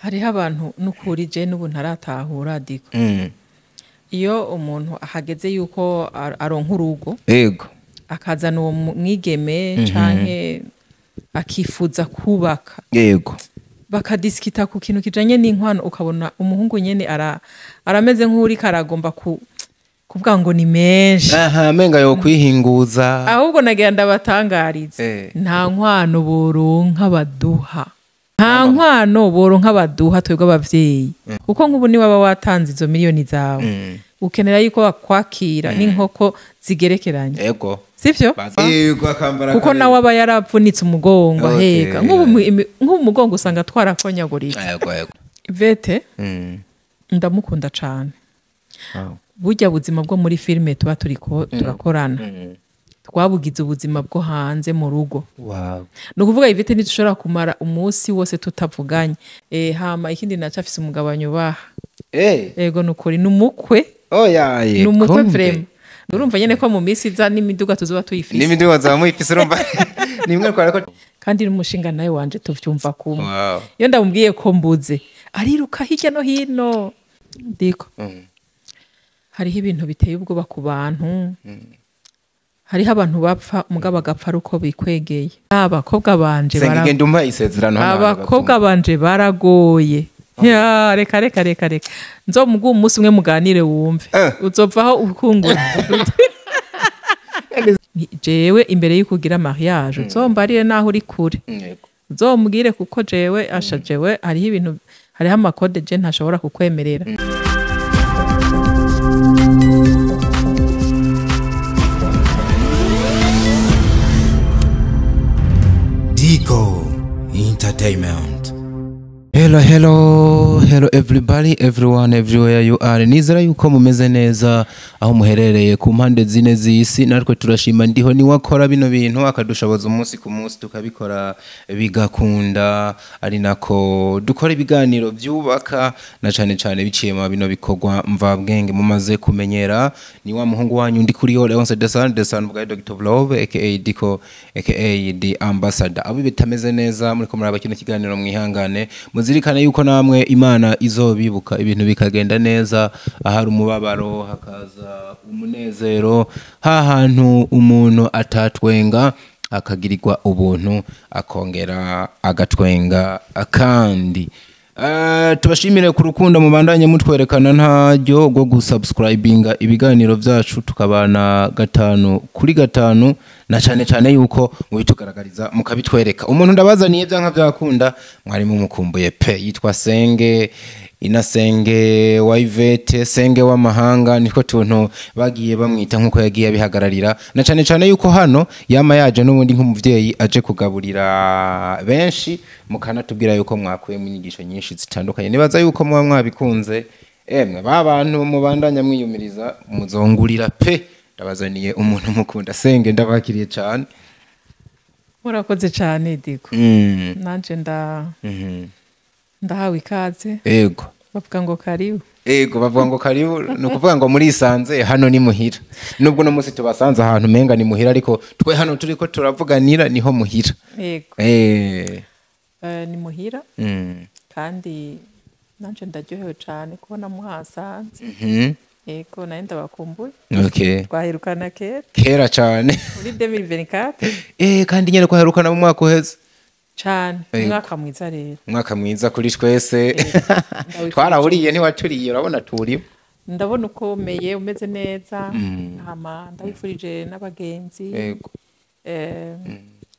Hariho abantu n'ukuri je n'ubu ntaratahura diko. Iyo umuntu ahageze yuko aronka urugo, yego, akazana uwo mwigeme canke akifuza kubaka, yego, bakadisikita ku kintu kijanye n'inkwano, ukabona umuhungu nyene arameze nk'uriko aragomba kuvuga ngo ni menshi. Aha menga yo kwihinguza. Ahubwo nagira ndabatangarize, nta nkwano boronka baduha. Nta nkwano boronka baduha twebwe abavyeyi. Kuko nk'ubu ni waba watanze izo miliyoni zawe, ukenera yuko bakwakira n'inkoko zigerekeranye. Yego. Sivyo? Yego, akambara. Kuko nawe aba yaravunitse umugongo aheka. Nk'ubu umugongo usanga twarakonyaguritse. Yego, yego. Ivete ndamukunda cane. Burya buzima bwo muri filime tuba turiko turakorana, twabugize ubuzima bwo hanze mu rugo. Wow. Ni ukuvuga Ivete ntitushobora kumara umunsi wose tutavuganye. Hama ikindi naco afise umugabo anyubaha. Ego nukuri ni umukwe. Oya, ni umukwe vraiment. Urumva nyene ko mu minsi iza n'imiduga tuzoba tuyifise. N'imiduga tuzoba muyifise, urumva. Nimwe kwara ko kandi n'umushinga nawe wanje tuvyumva kumwe. Wow. Iyo ndamubwiye ko mbuze, ariruka hirya no hino. Ndiko. Hariho ibintu biteye ubwoba ku bantu. Hariho abantu bapfa mugabo bagapfa ari uko bikwegeye. Abakobwa banje Sengigenda umpa isezerano hano. Abakobwa banje baragoye. Ya, reka reka reka reka. Nzomuguha umunsi umwe muganire wumve. Uzovaho ukungura. Jewe imbere y'ukugira mariage uzombarire naho uri kure. Uzombwire kuko jewe asha jewe hariho ibintu, hariho amakode je ntashobora kukwemerera. Dico Entertainment. Hello, hello, hello everybody, everyone, everywhere you are. Nizera yuko mumeze neza aho muherereye ku mpande zine z'isi. Natwe turashima ndiho ni wakora bino bintu akadushoboza umunsi ku munsi tukabikora bigakunda, ari nako dukora ibiganiro byubaka na cane cane biciye mu bino bikorwa mvabwenge mumaze kumenyera. Ni wa muhungu wanyu ndi kuri yo Leonce Desan, Desan bwa Dr. Love aka Dico aka The Ambassador. Abo bitameze neza muri ko muraba kino kiganiro mwihangane, muzirikane yuko namwe Imana izobibuka ibintu bikagenda neza. Ahari umubabaro hakaza umunezero, hahantu umuntu atatwenga akagirirwa ubuntu akongera agatwenga akandi. Tubashimire ku rukundo mubandanye mutwerekana ntaryo rwo gusubscribinga ibiganiro vyacu tukabana 5 kuri 5, na cane cane yuko mubitugaragariza mukabitwereka. Umuntu ndabazaniye byanka byakunda mwari mumukumbuye pe, yitwa Senge Inasenge wa Ivete, Senge w'amahanga, niko tuntu bagiye bamwita nkuko yagiye abihagararira, na cane cane yuko hano yama yaje n'ubundi nk'umuvyeyi aje kugaburira benshi, mukanatubwira yuko mwakuye mu nyigisho nyinshi zitandukanye. Nibaza yuko muba mwabikunze. Emwe ba bantu mubandanya mwiyumiriza muzongurira pe. Ndabazaniye umuntu mukunda Senge, ndabakiriye cane. Murakoze cane Diko. Nanje ndahawe ikaze. Yego. Bavuga ngo karibu. Ego, bavuga ngo karibu, ni ukuvuga ngo murisanze hano ni muhira. Nubwo no musi tubasanze ahantu menga ni muhira, ariko twe hano turiko turavuganira niho muhira. Yego. Ni muhira. Kandi nanje ndaryohewe cane kubona muhasanze. Yego, naye ndabakumbuye. Okay. Twaherukana kera. Kera cane. Muri 2024. Kandi nyene twaherukana mu mwaka uheze. Cane, umwaka mwiza rero. Umwaka mwiza kuri twese. Twarahuriye ntiwaturiye, urabona turi. Ndabona ukomeye umeze neza. Hama ndabifurije n'abagenzi. Yego.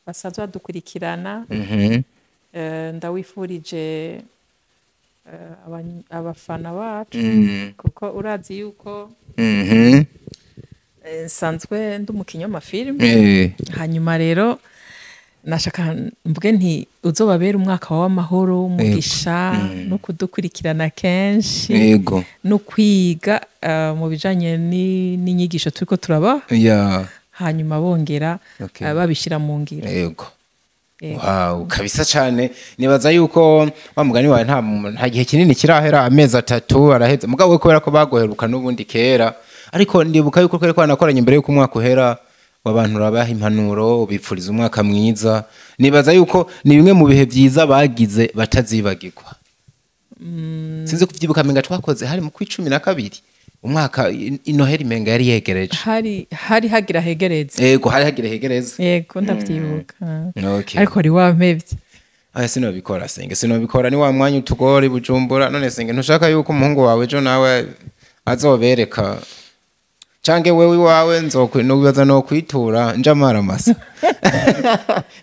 Basanzwe badukurikirana. Ndawifurije abafana bacu, kuko urazi yuko nsanzwe ndi umukinyi w'amafilime. Hanyuma rero nashaka mvuge nti uzobabera umwaka w'amahoro, umugisha no kudukurikirana kenshi. Yego. No kwiga mu bijanye n'inyigisho turiko turaba. Hanyuma bongera babishira mu ngiro. Yego. Wow, kabisa cane. Nibaza yuko wa mugani wawe nta gihe kinini kirahera, amezi 3 araheze. Mugabo we kubera ko bagoheruka n'ubundi kera, ariko ndibuka yuko kweri kwanakoranye imbere yuko umwaka uhera, wabantu rabaha impanuro bipfuriza umwaka mwiza. Nibaza yuko ni bimwe mu bihe byiza bagize batazibagirwa. Sinzi kuvyibuka, menga twakoze hari mu kwi 12 umwaka inoheri, menga yari yegereje. Hari hagira hegereze. Yego, hari hagira hegereze. Yego, ndavyibuka. Okay. Ariko wari wampevye. Aya, sinobikora senge, sinobikora, ni wa mwanya utugora i Bujumbura. None senge, ntushaka yuko umuhungu wawe ejo nawe azobereka, canke wewe iwawe nzobaza no kwitura njamara masa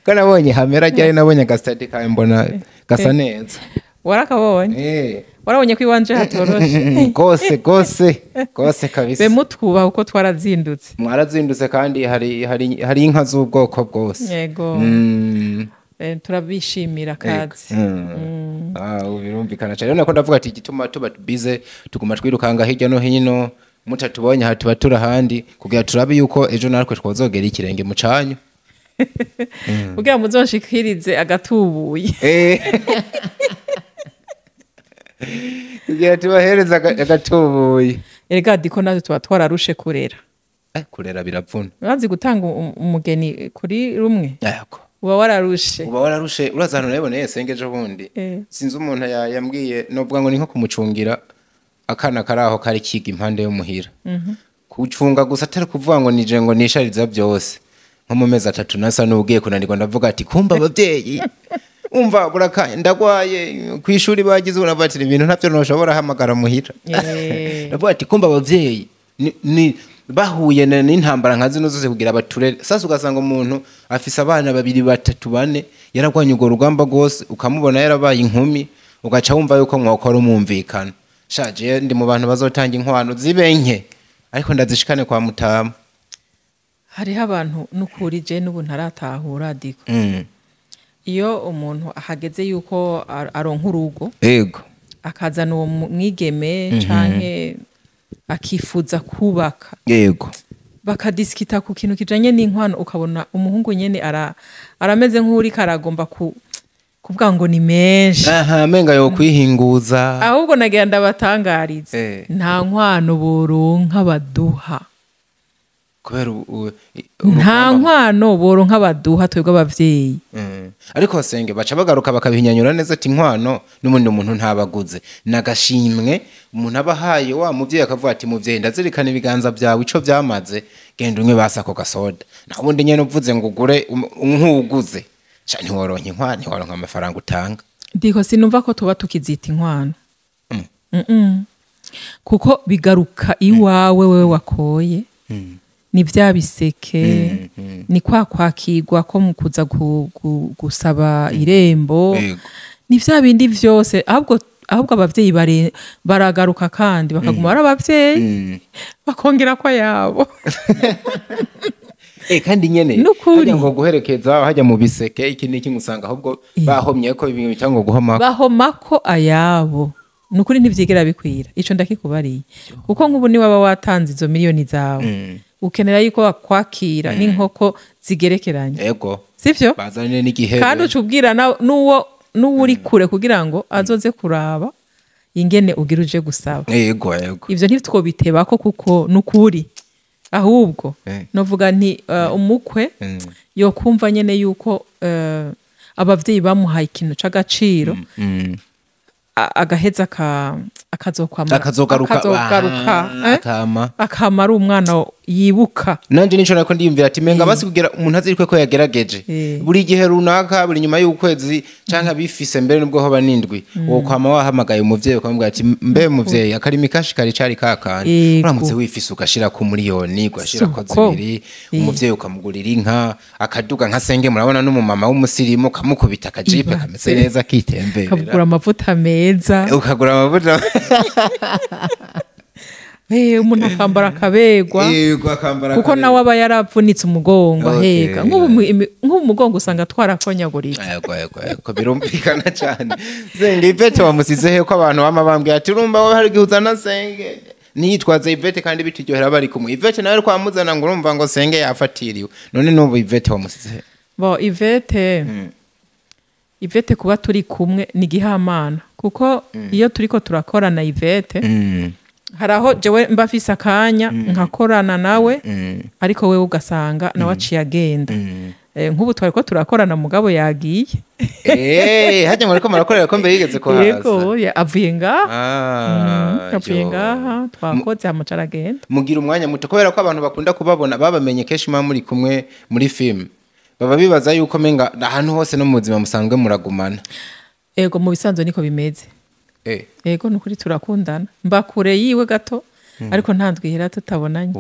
ko nabonye hamera ryari, nabonye agasitade kawe mbona gasa neza. Warakabonye? Eh. Warabonye ko iwanje hatoroshe? Gose gose gose kabisa. Be mutwubaha uko twarazindutse. Mwarazindutse, kandi hari inka z'ubwoko bwose. Yego. Turabishimira kazi. Ah, ubu birumvikana cyane. Nako ndavuga ati igituma tuba bize, tuguma twirukanga hirya no hino, mutatubonye aha tuba turi ahandi, kugira turabe yuko ejo natwe twozogera ikirenge mu canyu. Kugira muzonshikirize agatubuye. Kugira tubahereze agatubuye. Erega diko natwe tuba twararushe kurera. Kurera biravuna. Urazi gutanga umugeni kuri rumwe? Yego. Uba wararushe. Uba wararushe. Uraza ahantu nabiboneye senge ejo bundi. Sinzi umuntu yambwiye, novuga ngo ni nko kumucungira akana kari aho kari kiga impande y'umuhira. Kucunga gusa, atari kuvuga ngo nije ngo nishariza byose. Nko mu mezi 3 nasa n'ugiye kunanirwa, ndavuga ati kumba abavyeyi umva buraka ndagwaye kwishuri bagize urabatira ibintu ntavyo noshobora hamagara muhira. Ndavuga ati kumba abavyeyi ni bahuye n'intambara nka zino zose kugira baturere. Sasa ugasanga umuntu afise abana 2 3 4 yaragwanye urwo rugamba rwose, ukamubona yarabaye inkumi, ugaca wumva yuko mwokora umumvikana. Shaje ndi mu bantu bazotanga inkwano zibe nke, ariko ndazishikane kwa mutama. Hariho abantu nukuri je n'ubu ntaratahura diko. Iyo umuntu ahageze yuko aronka urugo, yego, akazana uwo mwigeme canke akifuza kubaka, yego, bakadiskita ku kintu kijanye n'inkwano, ukabona umuhungu nyene arameze nk'uri karagomba kuvuga ngo ni menshi. Aha, menga yo kwihinguza. Ahubwo nagira ndabatangarize, nta nkwano boronka baduha. Kubera nta nkwano boronka baduha twebwe abavyeyi. Ariko senge baca bagaruka bakabihinyanyura neza ati inkwano n'ubundi umuntu ntabaguze nagashimwe umuntu abahaye wa muvyeyi, akavuga ati muvyeyi ndazirikana ibiganza byawe ico byamaze, genda unywe basako gasoda. Naho ubundi nyene uvuze ngo ugure nkuguze, sha ntiworonka inkwano, ntiworonka amafaranga utanga. Ndiko sinumva ko tuba tukizita inkwano. Kuko bigaruka iwawe wewe wakoye. Ni vya biseke, ni kwa kwakirwa ko mukuza gusaba irembo, ni vya bindi vyose. Ahubwo abavyeyi baragaruka kandi bakaguma ari abavyeyi, bakongera kwa yabo. Kandi nyene hajya ngo guherekeza, hajya mu biseke iki niki, ngusanga ahubwo bahomye ko ibintu cyangwa guhoma bahomako ayabo. Nukuri ntivyigera bikwira, ico ndakikubariye. Kuko nk'ubu ni waba watanze izo miliyoni zawe, ukenera yuko bakwakira n'inkoko zigerekeranye. Yego. Sivyo? Bazanire n'igihebe. Kandi ucubwira n'uwo n'uri kure kugira ngo azoze kuraba ingene ugira uje gusaba. Yego, yego. Ivyo ntitwobitebako kuko nukuri. Ahubwo novuga nti umukwe yo kumva nyene yuko abavyeyi bamuhaye ikintu c'agaciro, agaheza akazokwamara, akazogaruka, akamara umwana yibuka. Nanje nico nako ndiyumvira ati menga basi kugira umuntu azirikwe ko yagerageje buri gihe runaka, buri nyuma y'ukwezi canke abifise mbere nubwo hoba nindwi, wo kwama wahamagaye umuvyeyi ukamubwira ati mbe muvyeyi akarimi kashikari cari kakandi, uramutse wifise ugashira ku miliyoni, ugashira ko zibiri, umuvyeyi ukamugurira inka akaduga nka senge, murabona n'umumama w'umusirimu kamukubita akajipe kameze neza kitemberera, ukagura amavuta meza, ukagura amavuta. Umuntu akambara akabegwa, kuko nawe aba yaravunitse umugongo aheka. Nk'ubu umugongo usanga twarakonyaguritse. Yego, birumvikana cyane. Senge Ivete wamusize he ko abantu bama bambwiye ati urumva wowe hari igihe uzana senge ntiyitwaze Ivete kandi bituryohera bari kumwe. Ivete nawe ariko amuzana ngo urumva ngo senge yafatiriwe. None n'ubu Ivete wamusize he? Bo Ivete kuba turi kumwe ni gihamana, kuko iyo turiko turakorana Ivete haraho jewe mba fise akanya nkakorana nawe, ariko wewe ugasanga nawe aciye agenda. Nk'ubu twari ko turakorana, mugabo yagiye. Hajya muriko murakorera ko mbere yigeze kuhaza? Yego, avuye ngaha. Avuye ngaha, twakoze, hama aragenda. Mugira umwanya muto kubera ko abantu bakunda kubabona, babamenye kenshi muba muri kumwe muri film, baba bibaza yuko menga ahantu hose no mu buzima musanzwe muragumana. Ego, mu bisanzwe niko bimeze. Ego, nukuri turakundana, mba kure yiwe gato, ariko nta ndwihera tutabonanye.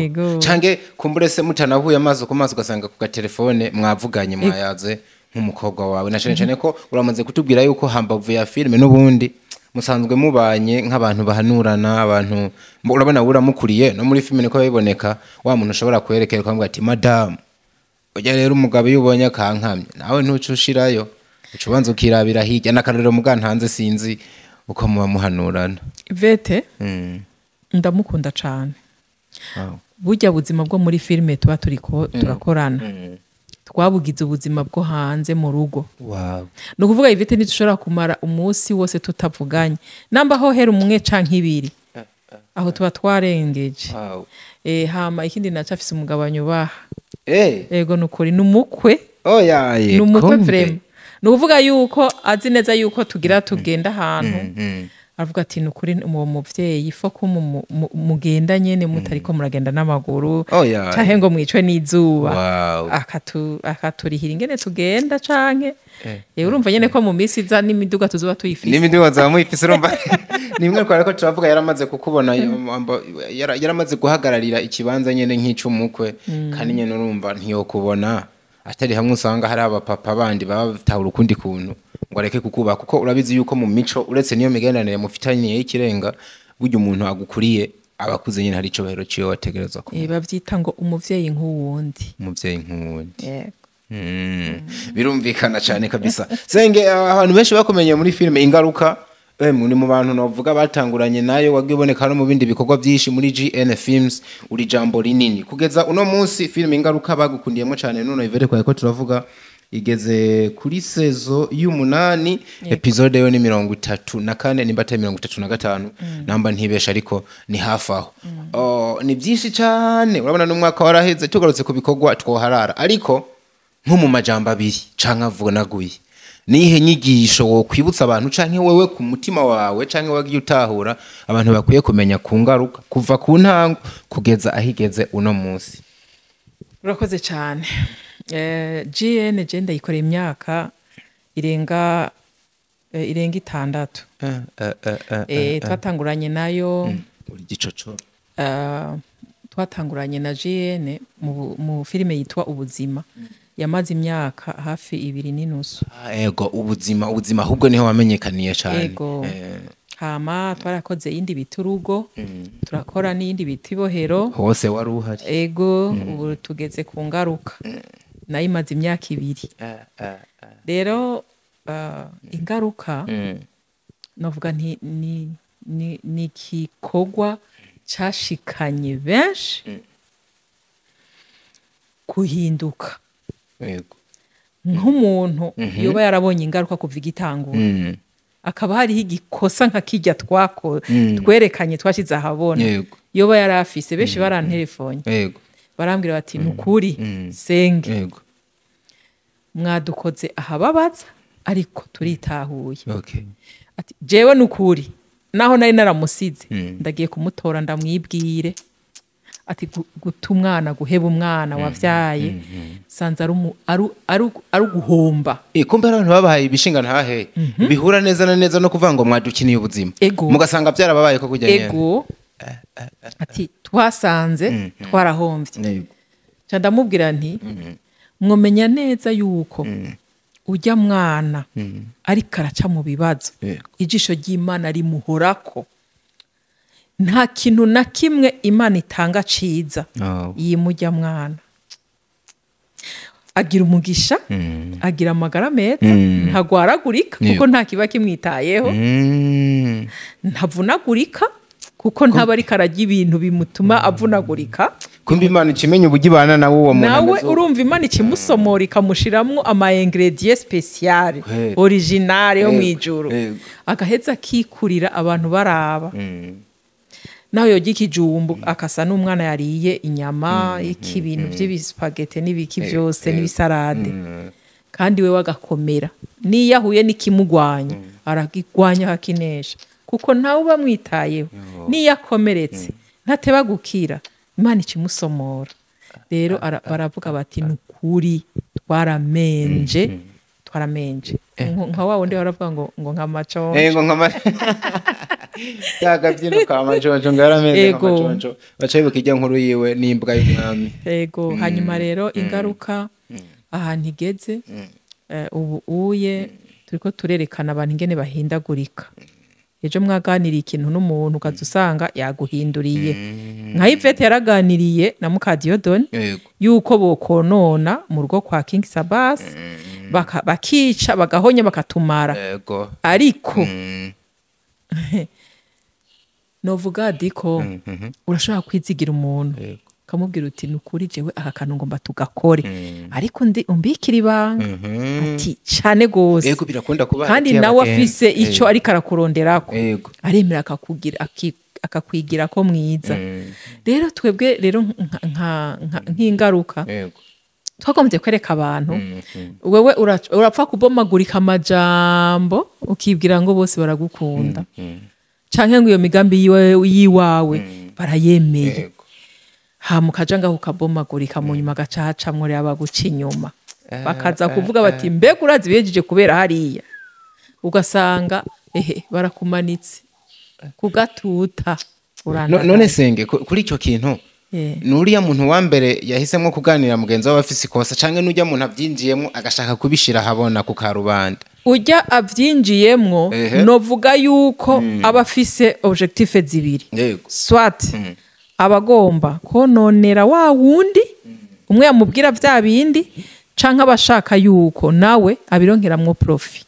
Ego. Cange kumbure se mutanahuye amaso ku maso, ugasanga ku gatelefone mwavuganye, mwayaze nk'umukobwa wawe, na cane cane ko uramaze kutubwira yuko hambavu ya filime n'ubundi musanzwe mubanye nk'abantu bahanurana, abantu urabona uramukuriye no muri filime niko biboneka, wa muntu ushobora kwerekera ukamubwira ati: "Madamu, ujya rero umugabo iyo ubonye akankamye, nawe ntuce ushirayo, uca ubanza ukirabira hirya." N'akarorero mugantanze, sinzi uko muba muhanurana. Ivete ndamukunda cane. Burya buzima bwo muri filime tuba turiko turakorana, twabugize ubuzima bwo hanze mu rugo. Ni ukuvuga, Ivete ntidushobora kumara umunsi wose tutavuganye, namba hohera umwe canke ibiri, aho tuba twarengeje. Hama ikindi naco, afise umugabo anyubaha. Ego, nukuri ni umukwe. Oyaye. Ni umukwe. Kumbe. Vraiment, ni ukuvuga yuko azi neza yuko tugira tugenda ahantu, avuga ati: "Nukuri uwo muvyeyi fo ko mugenda nyene mutariko muragenda n'amaguru canke ngo mwicwe n'izuba." Akaturihira ingene tugenda canke urumva nyene ko mu minsi iza n'imiduga tuzoba tuyifise. N'imiduga zaba muyifise. Urumva nimwe twari ko turavuga, yaramaze kukubona, yaramaze guhagararira ikibanza nyene nk'ic'umukwe, kandi nyene urumva ntiyokubona atari hamwe usanga hari abapapa bandi baba batahura ukundi kuntu ngo areke kukubaha, kuko urabizi yuko mu mico, uretse niyo migenderanire mufitanye y'ikirenga, burya umuntu agukuriye aba akuze nyene, hari icubahiro ciwe wategerezwa kumuha. Bavyita ngo umuvyeyi nk'uwundi. Umuvyeyi nk'uwundi. Yego. Birumvikana cyane kabisa. Senge, abantu benshi bakumenye muri filime Ingaruka, ni mu bantu navuga batanguranye nayo, wagiye uboneka no mu bindi bikorwa byinshi muri GN Films, uri jambo rinini kugeza uno munsi. Filime Ingaruka bagukundiyemo cyane. None Yvette, kwa ko turavuga, igeze kuri saison y'umunani, episode yo ni 34, nimba atari 35, namba ntibesha, ariko ni hafi aho. Oh, ni byinshi cyane. Urabona n'umwaka waraheze. Tugarutse ku bikorwa twoharara, ariko nko mu majambo abiri canke avunaguye, nihe nyigisho wokwibutsa abantu, canke wewe ku mutima wawe, canke wagiye utahura abantu bakwiye kumenya ku Ngaruka, kuva ku ntango kugeza aho igeze uno munsi? Urakoze cyane. GN je ndayikoreye imyaka irenga 6. Twatanguranye nayo. Uri gicoco. Twatanguranye na GN mu filime yitwa Ubuzima, yamaze imyaka hafi 2.5. Ah, ego, Ubuzima. Ubuzima ahubwo niho wamenyekaniye cane. Ego. Hama twarakoze iyindi bita Urugo, turakora n'iyindi bita Ibohero. Hose wari uhari. Ego, ubu tugeze ku Ngaruka, nayo imaze imyaka 2. Rero Ingaruka novuga nti ni igikorwa cashikanye benshi kuhinduka. Nk'umuntu yoba yarabonye Ingaruka kuva igitangura, akaba hariho igikosa nka kirya twako twerekanye, twashize ahabona, yoba yari afise, benshi barantelefone, barambwira bati: "Nukuri senge, mwadukoze ahababaza, ariko turitahuye." Ati: "Jewe nukuri naho nari naramusize, ndagiye kumutora ndamwibwire." Ati: "Guta umwana, guheba umwana wavyaye, sanze ari uguhomba." Kumbe hari abantu babahaye ibishinga ntahe bihura neza na neza no kuvuga ngo mwadukiniye ubuzima, mugasanga byarababaye ko kujya nyene. Ego, ati: "Twasanze twarahomvye." Nca ndamubwira nti: "Mwomenya neza yuko ujya mwana ariko araca mu bibazo, ijisho ry'Imana rimuhorako. Nta kintu na kimwe Imana itanga ciza yimujya mwana. Agira umugisha, agira amagara meza, ntagwaragurika kuko nta kiba kimwitayeho, ntavunagurika kuko ntaba ariko ararya ibintu bimutuma avunagurika." Kumbe Imana ikimenya uburyo ibana nawe uwo muntu Nawe urumva Imana ikimusomora, ikamushiramwo ama ingrédients spécial original yo mwijuru, agaheza akikurira abantu baraba. Naho yorya ikijumbu akasa n'umwana yariye inyama, iki ibintu vy'ibispagete n'ibiki vyose n'ibisarade, kandi we wagakomera. Niyo ahuye n'ikimugwanya, aragigwanya akakinesha, kuko ntawe uba amwitayeho. Niyo akomeretse ntateba gukira, Imana ikimusomora. Rero baravuga bati: "Ni ukuri twaramenje, twaramenje." Nka wa wundi baravuga ngo nka maconjo. Ego, nka ya kabyino ka maconjo, ngo yarameze nka maconjo, baca bibuka ijya nkuru yiwe n'imbwa y'umwami. Ego. Hanyuma rero ingaruka ahantu igeze, ubu uye turiko turerekana abantu ingene bahindagurika. Ejo mwaganiriye ikintu n'umuntu, ukaza usanga yaguhinduriye. Nka Yvette yaraganiriye na Mukadiyodoni yuko bokonona mu rugo kwa King Sabas, bakica, bagahonya, bakatumara. Ariko novuga diko urashobora kwizigira umuntu, ukamubwira uti: "Nukuri jewe aka kantu ngomba tugakore, ariko ndi umbikira ibanga." Ati: "Cane gose." Ego, birakunda kuba Kandi hagati nawe y'abagenzi. afise ico ariko arakuronderako, aremera akakugira, akakwigira ko mwiza. Rero twebwe rero nk'ingaruka twagombye kwereka abantu, wewe urapfa kubomagurika amajambo, ukibwira ngo bose baragukunda, canke ngo iyo migambi yiwawe barayemeye. Hama ukaja ngaho ukabomagurika, mu nyuma agaca hacamwo rero abaguca inyuma, bakaza kuvuga bati: "Mbega urazi bihejeje kubera hariya?" Ugasanga ehe barakumanitse ku gatuta. Urandagaye. None senge kuri icyo kintu, nuriya muntu wa mbere yahisemo kuganira mugenzi we afise ikosa, canke nujya muntu abyinjiyemo agashaka kubishira ahabona ku karubanda? Ujya abyinjiyemwo, novuga yuko aba afise objectif zibiri. Soit aba agomba kononera wa wundi umwe yamubwira vya bindi, canke aba ashaka yuko nawe abironkeramwo profit.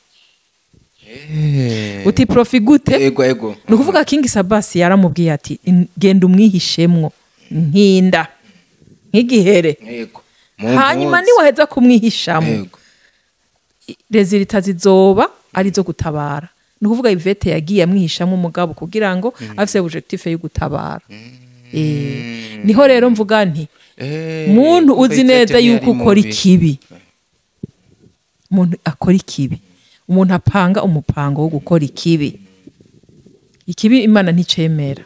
Uti profit gute? Ego. Ni ukuvuga King Sabasi yaramubwiye ati: "Genda umwihishemwo nkinda nk'igihere." Mu Hanyuma mpuzu. niwaheza kumwihishamo, résultat zizoba ari zo gutabara. Ni ukuvuga Yvette yagiye amwihishamo umugabo kugira ngo afise objectif yo gutabara. Niho rero mvuga nti muntu Kuko uzi Yvette neza ntiyari yuko ukora mubi. ikibi, umuntu akora ikibi, umuntu apanga umupango wo gukora ikibi, ikibi Imana nticemera.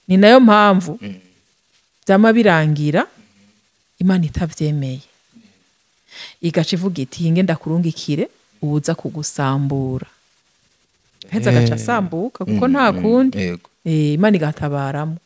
Ni nayo mpamvu byama birangira Imana itavyemeye, igaca ivuga iti: "Hinge ndakurungikire ubuza kugusambura." Heza agaca asambuka, kuko nta kundi. Imana igatabaramo.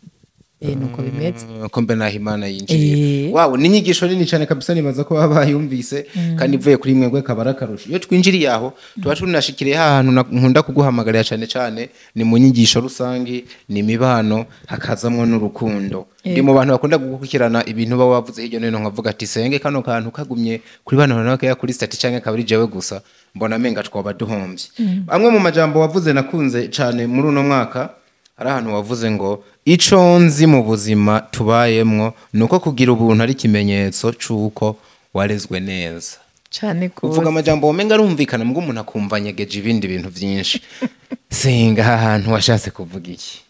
Nuko bimeze. Ko mbe naho Imana yinjiriye. Wawe ni inyigisho nini cyane kabisa, nibaza ko baba bayumvise kandi ivuye kuri mwebwe kabara akarusho. Iyo twinjiriye aho tuba tunashikiriye ahantu nkunda kuguhamagarira cyane cyane, ni mu nyigisho rusange, ni imibano, hakazamwo n'urukundo. Ndi mu bantu bakunda gukurikirana ibintu baba wavuze hirya no hino, nkavuga ati: "Senge kano kantu kagumye kuri bano bantu bakeya kuri statut, canke kabiri jewe gusa mbona amenga twaba duhombye." Amwe mu majambo wavuze nakunze cyane muri uno mwaka, hari ahantu wavuze ngo: "Ico nzi mu buzima tubayemwo ni uko kugira ubuntu ari ikimenyetso c'uko warezwe neza." Cane Uvuga gose. amajambo womenga arumvikana, mbwo umuntu akumva nyegeje ibindi bintu vyinshi. Senga, aha hantu washatse kuvuga iki?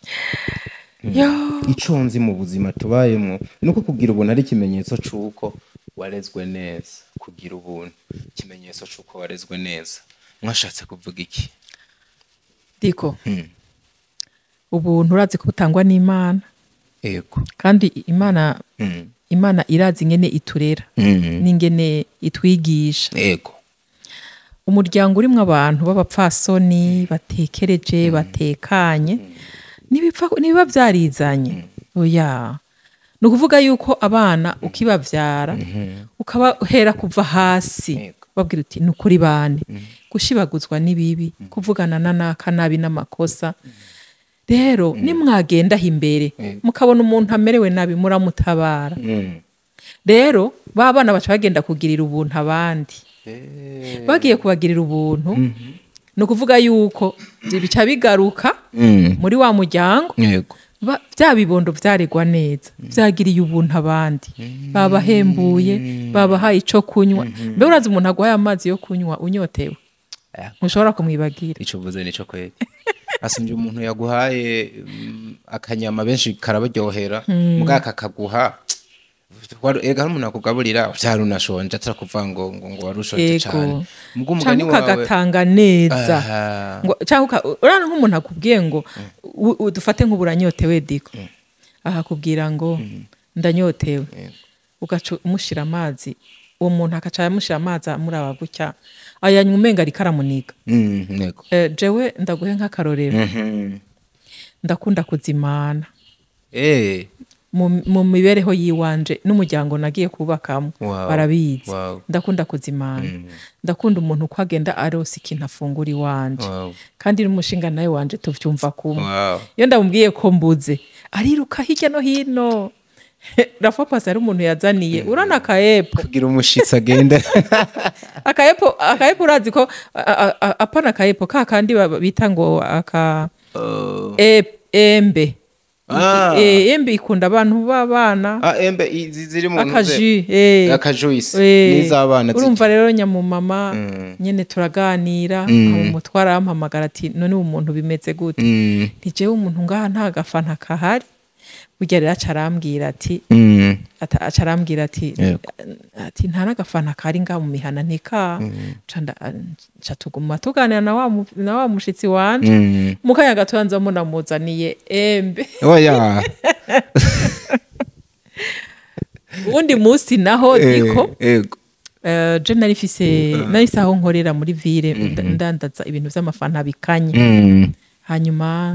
Yo. "Ico nzi mu buzima tubayemwo ni uko kugira ubuntu ari ikimenyetso c'uko warezwe neza." Kugira ubuntu ikimenyetso c'uko warezwe neza, mwashatse kuvuga iki? Diko, ubuntu urazi ko butangwa n'Imana. Kandi Imana, Imana irazi ingene iturera n'ingene itwigisha. Umuryango urimwo abantu b'abapfasoni batekereje, batekanye, nibiba vyarizanye. Oya, ni ukuvuga yuko abana ukibavyara ukabahera kuva hasi, babwira uti: "Ni ukuri bane, gushibaguzwa n'ibibi, kuvugana na naka nabi n'amakosa. Rero nimwagendaho imbere mukabona umuntu amerewe nabi, muramutabara." Rero ba bana baca bagenda kugirira ubuntu abandi. Bagiye kubagirira ubuntu, ni ukuvuga yuko bica bigaruka muri wa muryango. Bya bibondo vyaregwa neza, vyagiriye ubuntu abandi, babahembuye, babahaye ico kunywa. Mbe urazi umuntu aguhaye amazi yo kunywa unyotewe, ntushobora kumwibagira. Ico uvuze nico kweli, asumbye umuntu yaguhaye. Akanyama benshi karabaryohera, muga kakaguha ega hari umuntu akugaburira utari unashonje, atarakuvuga ngo wari ushonje cane. Muga umugani Canke wawe ukagatanga neza. Aha. Ngo canke urabona nk'umuntu akubwiye ngo dufate nk'uburanyotewe, Diko, akakubwira ngo ndanyotewe, ugaca umushira amazi, uwo muntu akaca amushira amazi, amuraba gutya, ayanywa umenga ariko aramuniga. Nego. Jewe ndaguhe nk'akarorero, ndakunda kuzimana mu mibereho yiwanje n'umuryango nagiye kubakamo, barabizi. Ndakunda kuzimana, ndakunda umuntu uko agenda aronsa ikintu afungura iwanje, kandi n'umushinga nawe wanje tuvyumva kumwe. Iyo ndamubwiye ko mbuze, ariruka hirya no hino. Rafa pasi ari umuntu yazaniye, urana akaepo. Kugira umushitsi agende. Akaepo, akaepo, urazi ko apana akaepo ka kandi bita ngo aka embe. Embe ikunda abantu b'abana. Ah, embe izi ziri mu Akaji. Akajuice n'iz'abana. Urumva rero nyamumama nyene turaganira, umutwara arampamagara ati: "None uwo muntu bimeze gute?" Nti: "Jewe umuntu ngaha nta gafanta kahari." Burya rero aca arambwira ati aca arambwira ati ati: "Nta n'agafanta kari ngaha mu mihana." Ntika nca tuguma tuganira na wa mushitsi wanje. Mu kanya gatoya nza munamuzaniye embe. Oya. Uwundi munsi naho, Diko, Yego. Je nari mfise aho nkorera muri ville, ndandaza ibintu vy'amafanta bikanye. Hanyuma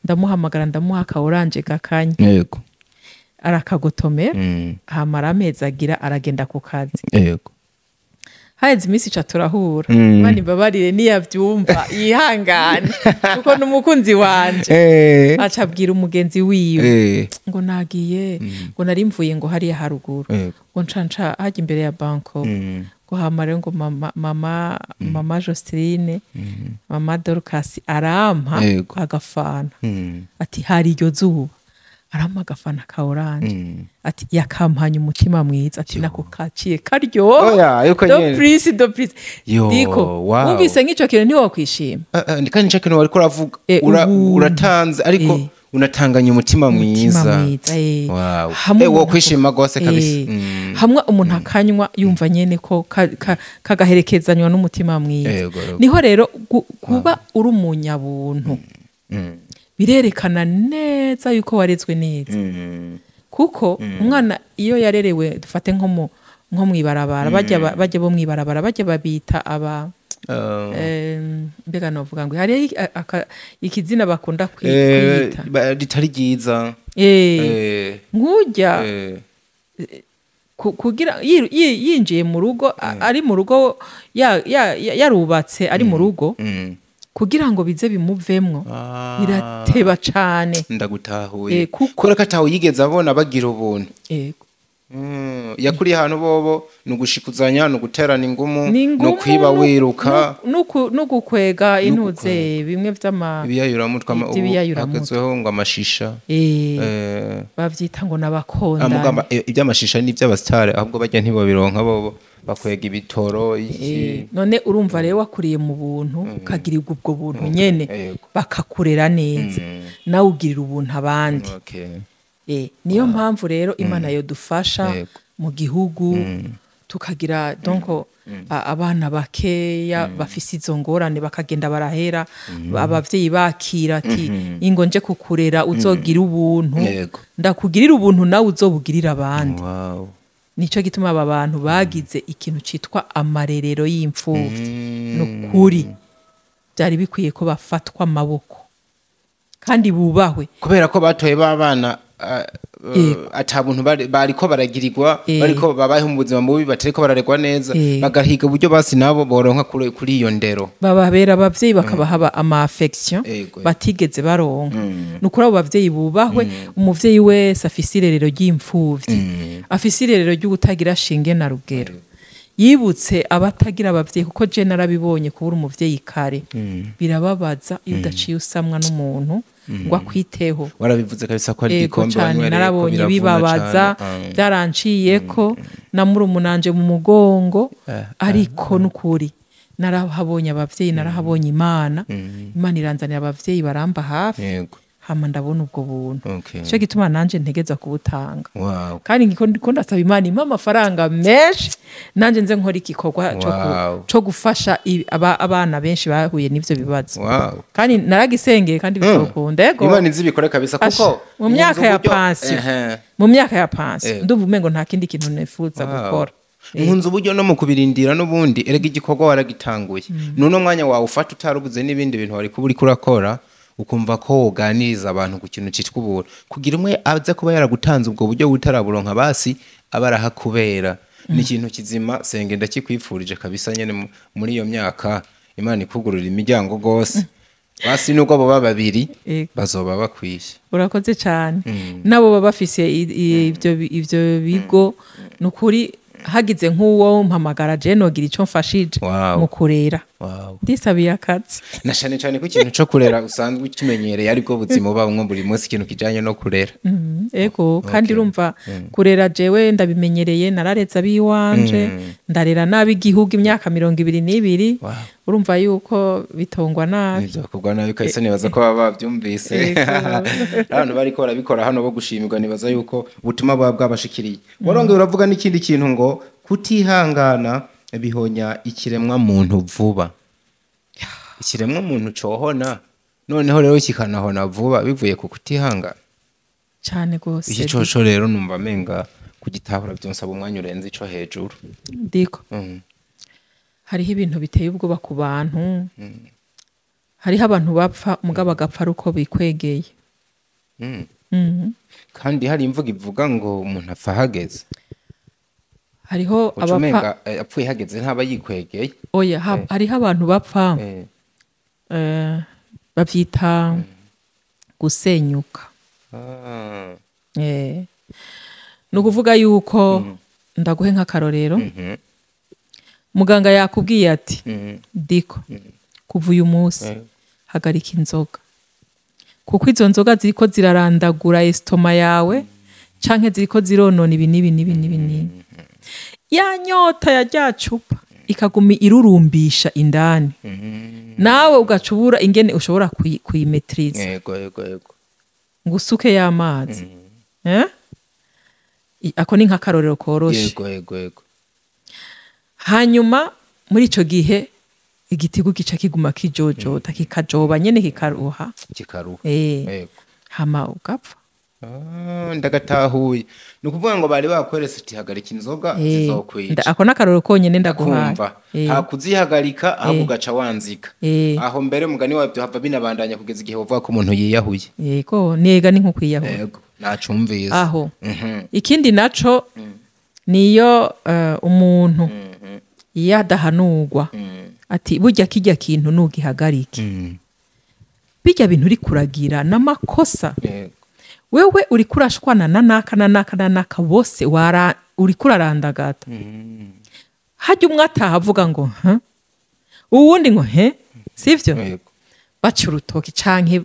ndamuhamagara, ndamuha aka orange gakanye, arakagotomera, hamara amezi agira aragenda ku kazi. Haheze iminsi ica turahura. Imana imbabarire niyavyumva yihangane, kuko n'umukunzi wanje. Aca abwira umugenzi wiwe ngo nagiye, ngo nari mvuye ngo hariya haruguru, ngo nca nca hajya imbere ya banko, ngo hama rero ngo mama Joseline, mama Dorcas arampa agafana. Ati hari iryo zuba arampa agafana ka orange. Ati yakampanye umutima mwiza, ati nako kaciye karyoha. Oya, yuko Do nyene. please, do please. Yo, Diko, wumvise nk'ico kintu ntiwokwishima? Ah, ah, kandi nico kintu wariko uravuga. Ubuntu. Uratanze ariko unatanganya umutima Umutima mwiza. mwiza. Hamwe umuntu Wokwishima gose kabisa. Hamwe umuntu akanywa yumva nyene ko kagaherekezanywa n'umutima mwiza. Yego. Niho rero kuba uri umunyabuntu birerekana neza yuko warezwe neza, kuko umwana iyo yarerewe, dufate nko mw'ibarabara, bajya bo mw'ibarabara, bajya babita aba mbega novuga ngo hariho ikizina bakunda kwiyita ritari ryiza. Nk'ujya kugira yinjiye mu rugo, ari mu rugo, yarubatse ari mu rugo, kugira ngo bize bimuvemwo birateba cane. Ndagutahuye. Kuko Kubera ko atawe yigeze abona bagira ubuntu. Yego. Yakuriye ahantu bobo ni ugushikuzanya, ni uguterana ingumu, Ni ni ingumu, ukwiba, wiruka. N'ugukwega intuze bimwe vy'ama Ibiyayuramutwe ubu Ivy'ibiyayuramutwe. hagezweho ngo amashisha. Bavyita ngo n'abakondana. Mugamba iby'amashisha ni iby'abasitari, ahubwo bajya ntibabironka, bobo bakwega ibitoro iki. None urumva rero wakuriye mu buntu, ukagirirwa ubwo buntu nyene, bakakurera neza, nawe ugirira ubuntu abandi. Niyo mpamvu rero Imana yodufasha mu gihugu tukagira donc abana bakeya bafise izo ngorane bakagenda barahera, abavyeyi bakira ati: "Ingo nje kukurera, uzogira ubuntu, ndakugirira ubuntu, nawe uzobugirira abandi." Nico gituma aba bantu bagize ikintu citwa amarerero y'imfuvyi, nukuri byari bikwiye ko bafatwa amaboko kandi bubahwe. Kubera ko batoye b'abana ata buntu bariko baragirirwa, bariko babayeho mu buzima bubi, batariko bararegwa neza, bagahiga uburyo basi nabo boronka kuri iyo ndero. Bababera abavyeyi, bakabaha ama affection batigeze baronka. Nukuri abo bavyeyi bubahwe. Umuvyeyi wese afise irerero ry'imfuvyi, afise irerero ry'ubutagira shinge na rugero, yibutse abatagira abavyeyi, kuko je narabibonye, kubura umuvyeyi kare birababaza iyo udaciye usamwa n'umuntu ngo akwiteho. Warabivuze kabisa ko ari igikombe cane wanywereyeko, narabonye biravuna bibabaza. cane. Byaranciyeko na murumunanje mu mugongo, ariko nukuri narahabonye abavyeyi, narahabonye Imana. Imana iranzanira abavyeyi baramba hafi. Hama ndabona ubwo buntu. Okay. Cyo gituma nanje ntegeza kubutanga. Wow. Kandi ngiko ndasaba Imana impa amafaranga menshi nanje nze nkora igikorwa Wow. cyo gufasha abana benshi bahuye n'ivyo bibazo. Wow. Kandi naragisengeye kandi bizokunda. Ego. Imana izi bikore kabisa kuko Mu myaka ya pansiyo. Mu myaka ya pansiyo ndumva umengo nta kindi kintu nifuza gukora. Nkunze uburyo no mu kubirindira n'ubundi erega igikorwa waragitanguye. Nuno mwanya wawe ufata utarubuze n'ibindi bintu wari kuba uriko urakora, ukumva ko woganiriza abantu ku kintu citwa ubuntu, kugira umwe aze kuba yaragutanze ubwo buryo butaraburonka basi aba arahakubera. Ni ikintu kizima senge ndakikwifurije kabisa nyene muri iyo myaka Imana ikugurura imiryango gose. Basi nubwo bo baba babiri bazoba bakwishe. Urakoze cyane. Nabo baba bafise ivyo bigo nukuri hagize nk'uwo mpamagara je nogira ico mfashije mu kurera. Ndisabiye akazi. Na cyane cyane ko ikintu cyo kurera usanzwe ukimenyereye aribwo buzima buba bumwe buri munsi, ikintu kijanye no kurera. Ego, kandi urumva kurera jewe ndabimenyereye, nararetse abiwanje, ndarera nabi igihugu imyaka 22. Urumva yuko bitongwa nabi. Nivyo nabi kahise nibaza ko baba bavyumvise. Abantu bariko barabikora hano bo gushimirwa, nibaza yuko ubutumwa bwa bwabashikiriye. Warongeye uravuga n'ikindi kintu ngo kutihangana bihonya ikiremwa muntu vuba. Ikiremwa muntu cohona noneho rero kikanahona vuba bivuye ku kutihangana cyane gose. Iki coco rero numva menga kugitahura byonsaba umwanya urenze ico hejuru. Ndiko. Hariho ibintu biteye ubwoba ku bantu. Hariho abantu bapfa mugabo bagapfa uko bikwegeye. Kandi hari imvugo ivuga ngo umuntu apfa hageze. Hariho abapfa apfuye hageze ntaba yikwegeye. Oya, hariho abantu bapfa bavyita gusenyuka. Nukuvuga yuko ndaguhe nk'akarorero. Muganga yakubwiye ati diko kuva uyu munsi hagarika inzoga, kuko izo nzoga ziriko zirarandagura estoma yawe canke ziriko zironona ibi n'ibi n'ibi n'ibi. Ya nyota ya rya cupa ikaguma irurumbisha indani, nawe ugacubura ingene ushobora kuyimetriza. Yego yego yego. Ngusuke y'amazi. Ako ni nk'akarorero koroshe. Yego yego yego. Hanyuma muri ico gihe igitigu gica kiguma kijojota kikajoba nyene kikaruha. Kikaruha. Yego. Hama ugapfa. Ndagatahuye. Nukuvuga ngo bari bakwerese ati hagarika inzoga zizokwica. Ako nakaroro konyene ndaguhaye. Ha kuzihagarika aho ugaca wanzika. Aho mbere mugani wabyo hava binabandanya kugeza igihe wovuga ko umuntu yiyahuye. Yego, nega ni nko kwiyahura. Yego, nacumvise. Aho. Ikindi naco niyo umuntu iyo adahanurwa ati burya kijya kintu nugihagarike. Bijya bintu uri kuragira namakosa. Wewe uri kurashwana na naka na naka na naka bose wara uri kurarandagata. Hajya umwe ataha avuga ngo uwundi ngo he sivyo? Baca urutoki canke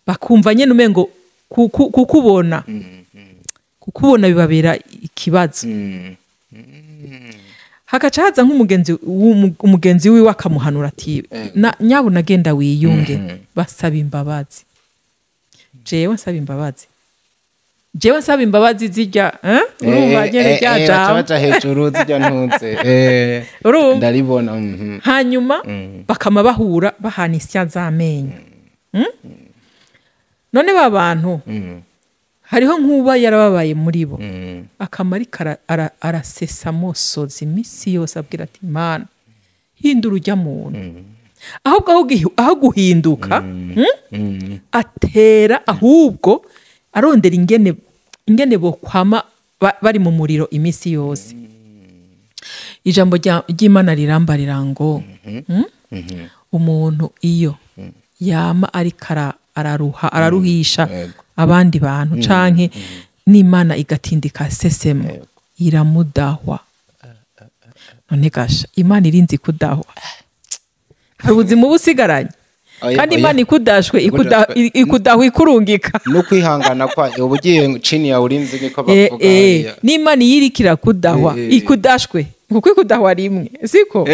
bakumva nyene umengo kukubona. Kukubona bibabera ikibazo. Hagaca haza nk'umugenzi umugenzi wiwe akamuhanura ati nyabuna genda wiyunge, basaba imbabazi. Jewe nsaba imbabazi. Jewe nsaba imbabazi zijya, urumva nyene rya jambo. Hejuru zijya ntunze. Ndaribona. Hanyuma bakama bahura bahana isya z'amenyo. None ba bantu hariho nkuba yarababaye muri bo. Akamari arasesa mosozi imisi yose abwira ati Mana hindura ujya muntu. Ahubwo aho guhinduka atera ahubwo arondera ingene bo kwama bari mu muriro imisi yose. Ijambo ry'Imana rirambarira ngo umuntu iyo yama ariko araruha araruhisha abandi bantu canke n'Imana igatindika sesema iramudahwa. None gasha Imana irinzi kudahwa. Hari ubuzima busigaranye. Kandi Imana ikudashwe ikudahwa ikurungika. No kwihangana kwa ubugiye chini ya ulinzi niko bavuga. N'Imana yirikira kudahwa ikudashwe kuko ikudahwa rimwe siko.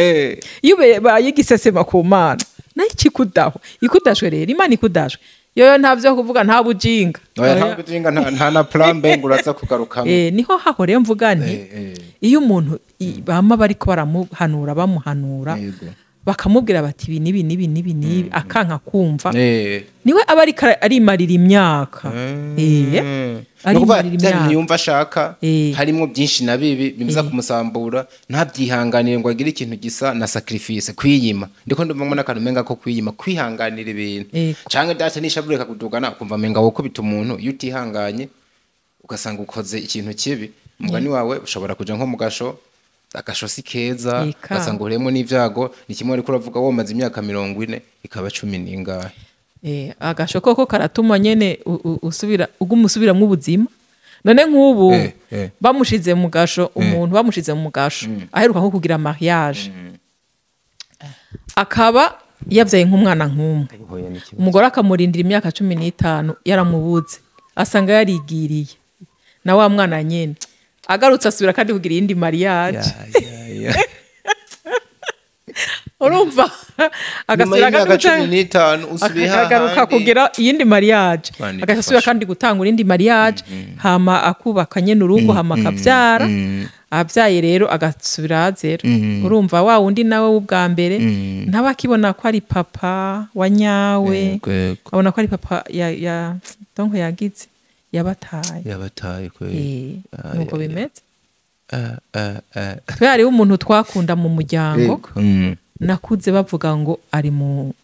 Iyo bayigisesema ku Mana Nayo ikikudaho, ikudashwe rero, Imana ikudashwe yoyo nta vyo kuvuga, nta bujinga. Oya, nta bujinga, nta na plan B ngo uraza kugarukamo. Niho haho rero mvuga nti iyo umuntu bama bariko baramuhanura, bamuhanura, bakamubwira bati ibi nibi nibi nibi nibi, akanka kumva, niwe aba ariko arimarira imyaka. Nukuvuga Arimarira bya bintu imyaka. yumva ashaka, harimo byinshi na bibi bimuza kumusambura, ntabyihanganire ngo agire ikintu gisa na sacrifice, kwiyima. Ndiko ndumva n'akantu menga ko kwiyima, kwihanganira ibintu, canke data nishabureka kudugana, ukumva menga wokubita umuntu. Iyo utihanganye ugasanga ukoze ikintu kibi, umugani wawe ushobora kuja nko mu gasho. Agasho si keza. Ugasanga uhuriyemo n'ivyago. Ni kimwe ariko uravuga, womaze imyaka 40 ikaba cumi n'ingahe. Agasho koko karatuma nyene usubira, uguma usubiramwo ubuzima. None nk'ubu bamushize mu gasho, umuntu bamushize mu gasho aheruka nko kugira mariage, akaba yavyaye nk'umwana nk'umwe, Uhuye n'ikibazo. umugore akamurindira imyaka 15 yaramubuze, asanga yarigiriye na wa mwana nyene, agarutse asubira kandi kugira iyindi mariage. Ya, ya, ya. Urumva, Nyuma agasubira y'imyaka kandi 15 usubiye akagaruka hahandi. kugira iyindi mariage, Imana agaca asubira idufashe. kandi gutangura indi mariage, hama akubaka nyene urugo, hama akavyara. Abyaye rero agasubira zero. Urumva, wa wundi nawe w'ubwa mbere ntaba akibona ko ari papa wa nyawe, Yego, yego. abona ko ari papa ya donc yagize yabataye. Yabataye kweli. Nuko bimeze. Twe hariho umuntu twakunda mu muryango. Nakuze bavuga ngo ari mu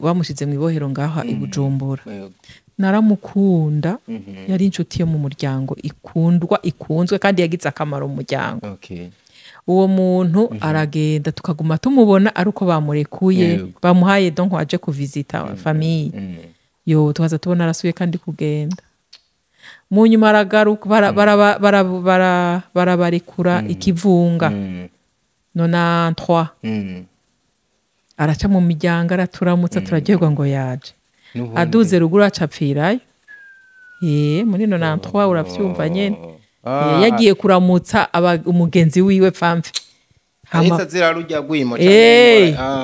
bamushize mu ibohero ngaha i Bujumbura. Naramukunda, yari inshuti yo mu muryango ikundwa, ikunzwe, kandi yagize akamaro mu muryango. Uwo muntu aragenda, tukaguma tumubona ari uko bamurekuye, bamuhaye donc aje kuvisita famille. Yo, tukaza tubona arasubiye kandi kugenda. Mu nyuma aragaruka, barabarekura ikivunga 93. Araca mu miryango, araturamutsa, turaryoherwa ngo yaje. N'ubundi. Aduze ruguru aca apfirayo. Muri 93, uravyumva nyene. Yagiye kuramutsa umugenzi wiwe pfamve. Ahise azira rujya rwimo.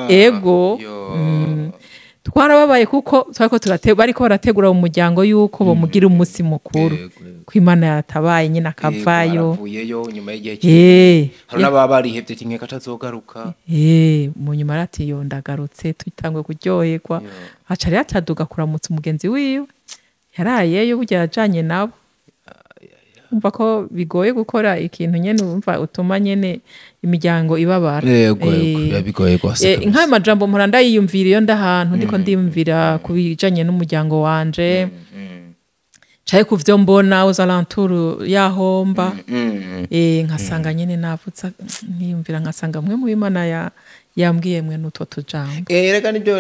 Ego. Twarababaye kuko twariko bariko barategura mu muryango yuko bamugira umunsi mukuru, Yego, yego. ko Imana yatabaye nyine akavayo. Baravuyeyo nyuma y'igihe kinini. Hari n'ababa barihevye kimwe katazogaruka. Mu nyuma arati yo ndagarutse, tutangwe kuryoherwa. Aca rero acaduga kuramutsa umugenzi wiwe yarayeyo, burya yajanye nabo. Umva ko bigoye gukora ikintu nyene, umva utuma nyene imiryango ibabara. Yego, biba bigoye rwose kabisa. Nk'ayo majambo mpora ndayiyumvira iyo ndahantu ndiko ndiyumvira ku bijanye n'umuryango wanje, canke ku vyo mbona aux alentours y'aho mba. Nkasanga nyene navutse nkiyumvira, nkasanga mwe mu Imana yambwiye mwe n'utwo tujambo. Rega nibyo,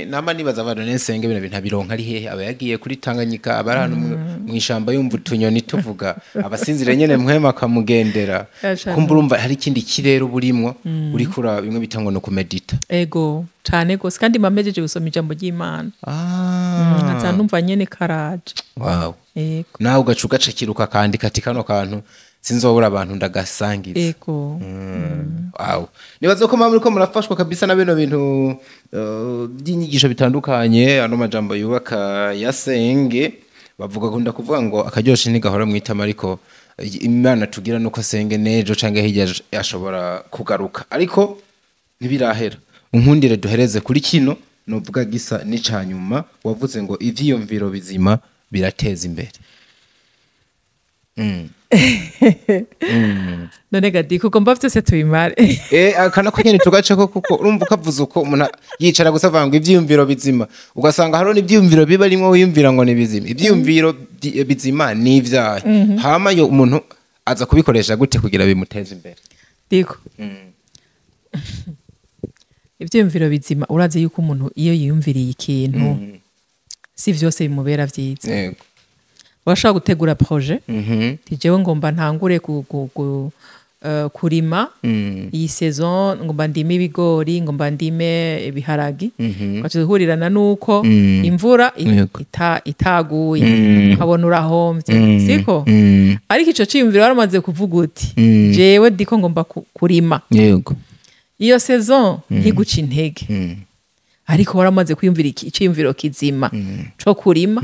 nama nibaza abantu nesenge bino bintu abironka ari hehe? Aba yagiye kuri Tanganyika, aba ari ahantu mw'ishamba yumva utunyoni tuvuga, abasinzire nyene mwema akamugendera. Kumva urumva hari ikindi kirere uburimwo, uriko bimwe bita ngo no kumedita. Ego, cane gose, kandi mba mpejeje gusoma ijambo ry'Imana, nkaza numva nyene karaje. Nawe ugaca ugacakira, ukakandika ati kano kantu sinzobura abantu ndagasangiza. Wow. Nibaza ko muriko murafashwa kabisa na bino bintu by'inyigisho bitandukanye, ano majambo yubaka ya Senge. Bavuga, kunda kuvuga ngo akaryoshe ntigahora mu itama, ariko Imana tugira nuko Senge nejo canke hirya ashobora kugaruka, ariko ntibirahera. Unkundire duhereze kuri kino novuga gisa n'icanyuma. Wavuze ngo ivyiyumviro bizima birateza imbere. None gadi kugomba vyose tubimare? Akana ko nyene tugaceko, kuko urumva ukavuze uko umuntu yicara gusa avuga ngo ivyiyumviro bizima, ugasanga hariho n'ivyiyumviro biba rimwe wiyumvira ngo ni bizima. Ivyiyumviro bizima ni ivyahe? Hama yo umuntu aza kubikoresha gute kugira bimuteze imbere? Diko, ivyiyumviro bizima, urazi yuko umuntu iyo yiyumviriye ikintu, si vyose bimubera vyiza. Urashobora gutegura projet, ti jewe ngomba ntangure kurima iyi saison, ngomba ndime ibigori, ngomba ndime ibiharagi, ugaca uhurirana nuko imvura itaguye, ukabona urahomvye, siko? Ariko ico ciyumviro waramaze kuvuga uti jewe ndiko ngomba kurima iyo saison, ntiguca intege. Ariko waramaze kwiyumvira iciyumviro kizima co kurima,